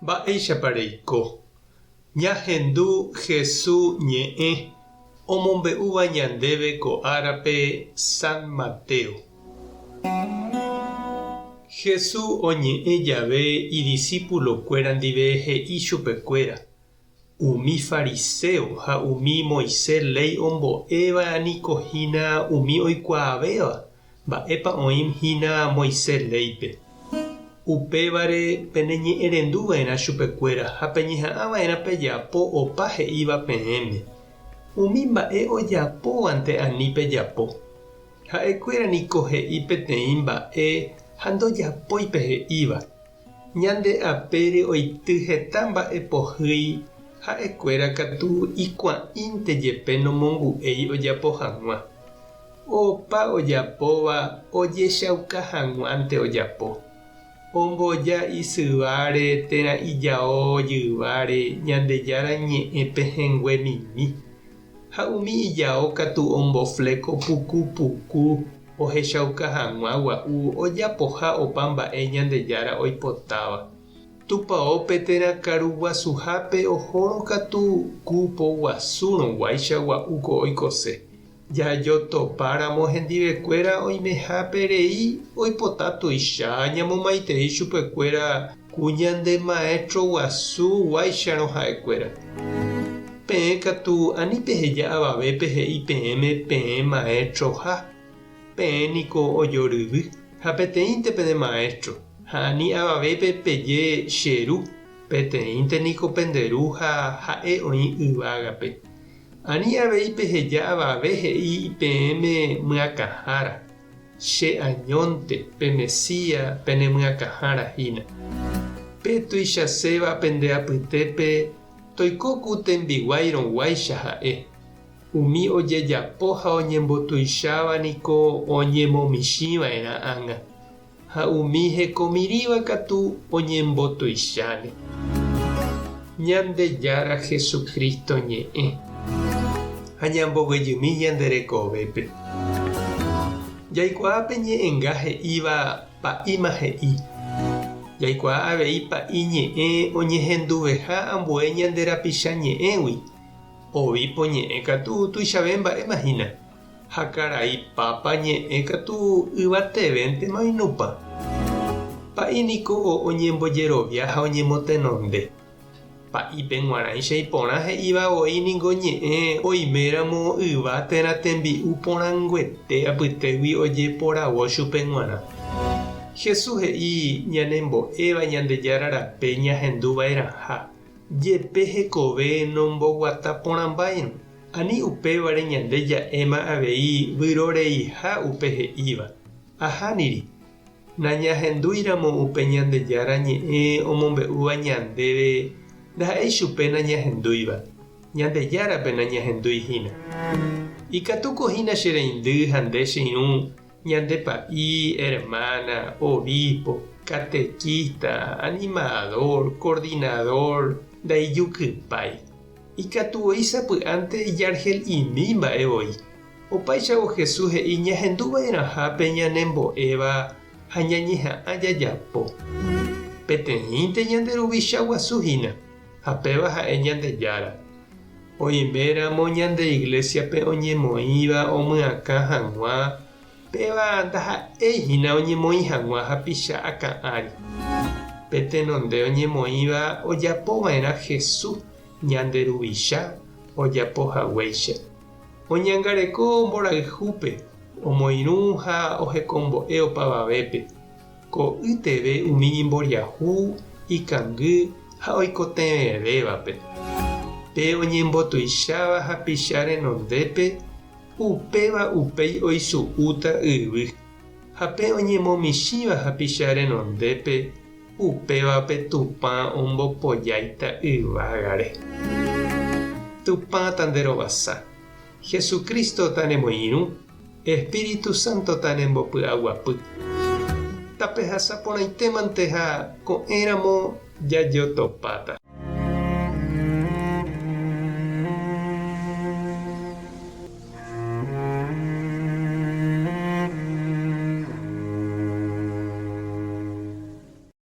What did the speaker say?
Mba'éichapa reiko? Ñahendu Hesu ñe'ẽ omombe'úva ñandéve ko árape San Mateo. Hesu oñe'ẽ jave idisípulokuéra ndive he'i chupekuéra, Umi fariséo ha umi Moisés léi ombo'éva niko hína umi oikuaavéva mba'épa oĩ hína Moisés léipe. Upévare peneñe'ẽrendu va'erã chupekuéra ha peñeha'ã va'erã pejapo opa he'íva peẽme. Umi mba'e ojapóvante ani pejapo. Ha'ekuéra niko he'i peteĩ mba'e ha ndojapói pe he'íva. Ñande apére oity heta mba'e pohýi, ha'ekuéra katu ikuã'ínte jepe nomongu'éi ojapo hag̃ua. Opa ojapóva ojechauka hag̃uánte ojapo. Omboja isyváre térã ijao jyváre Ñandejára ñe'ẽ pehẽngue mimi, ha umi ijao katu ombofléko puku puku ohechauka hag̃ua gua'u ojapoha opa mba'e Ñandejára oipotáva. Tupaópe térã karu guasuhápe ohórõ katu ku poguasúrõ guáicha gua'u ko oikose. Jajotopa ramo hendivekuéra oimehápe rei oipota tuicha ñamomaitei chupekuéra ku ñande maestro guasu guáicharõ ha'ekuéra. Peẽ katu ani peheja avavépe he'i peẽme peẽ maestroha, peẽ niko ojoryvy, ha peteĩnte pene maestro, ha ani avavépe peje che ru, peteĩnte niko pende ru ha ha'e oĩ yvágape. Ani avei peheja avave he'i peẽme myakãhára, Che añónte, pe Mesías, pene myakãhára hína. Pe tuichaséva pende apytépe toiko ku tembiguáirõguáicha ha'e. Umi ojejapo ha oñembotuicháva niko oñemomichĩva'erã ág̃a, ha umi hekomirĩva katu oñembotuicháne. Ñandejára Jesucristo ñe'ẽ. Ha ñamboguejymi ñande rekovépe. Jaikuaa pe ñe'ẽnga he'íva pa'íma he'i. Jaikuaa avei pa'i ñe'ẽ oñehenduveha ambue ñande rapicha ñe'ẽgui. Obispo ñe'ẽ katu tuichave mba'éma hína. Ha karai Pápa ñe'ẽ katu yvatevéntema oinupã. Pa'i niko oñembojerovia ha oñemotenonde. Pa'ípe g̃uarãicha iporã he'íva voi ningo ñe'ẽ oiméramo yva térã tembi'u porãnguete apytégui ojeporavo chupe g̃uarã. Jesús he'i ñanembo'éva Ñandejára rape ñahendu va'erãha, jepe hekove nomboguata porãmbáirõ. Ani upévare ñande ja'éma avei vyroreiha upe he'íva. Ahániri. Nañahendúiramo upe Ñandejára Ñe'ẽ omombe'úva ñandéve ndaha'éi chupe nañahendúiva, Ñandejárape nañahendúi hína. Ikatúko hína che reindy ha nde che irũ, ñande pa'i, hermana, obispo, catequista, animador, coordinador, ndaijukypái. Ikatu voi sapy'ánte ijarhel'imi mba'e voi. Opáichavo Jesús he'i ñahendu va'erãha pe ñanembo'éva ha ñañeha'ã jajapo. Peteĩnte ñande Ruvicha guasu hína, ha péva ha'e Ñandejára. Oiméramo ñande iglésiape oñemoĩva omyakã hag̃ua, péva ndaha'éi hína oñemoĩ hag̃ua hapicha akã ári. Pe tenonde oñemoĩva ojapo va'erã Jesús ñande Ruvicha ojapo haguéicha. Oñangareko mborayhúpe, omoirũ ha ohekombo'e opavavépe, ko'ýteve umi imboriahu, ikangy ha oikotevẽvévape. Pe oñembotuicháva hapicha renondépe, upéva upéi oisu'úta yvy, ha pe oñemomichĩva hapicha renondépe, upévape Tupã ombopojáita yvágare. Tupã tanderovasa, Jesucristo tanemoirũ, Espíritu Santo tanembopy'aguapy. Tapehasa porãitémante ha ko'ẽramo jajotopáta.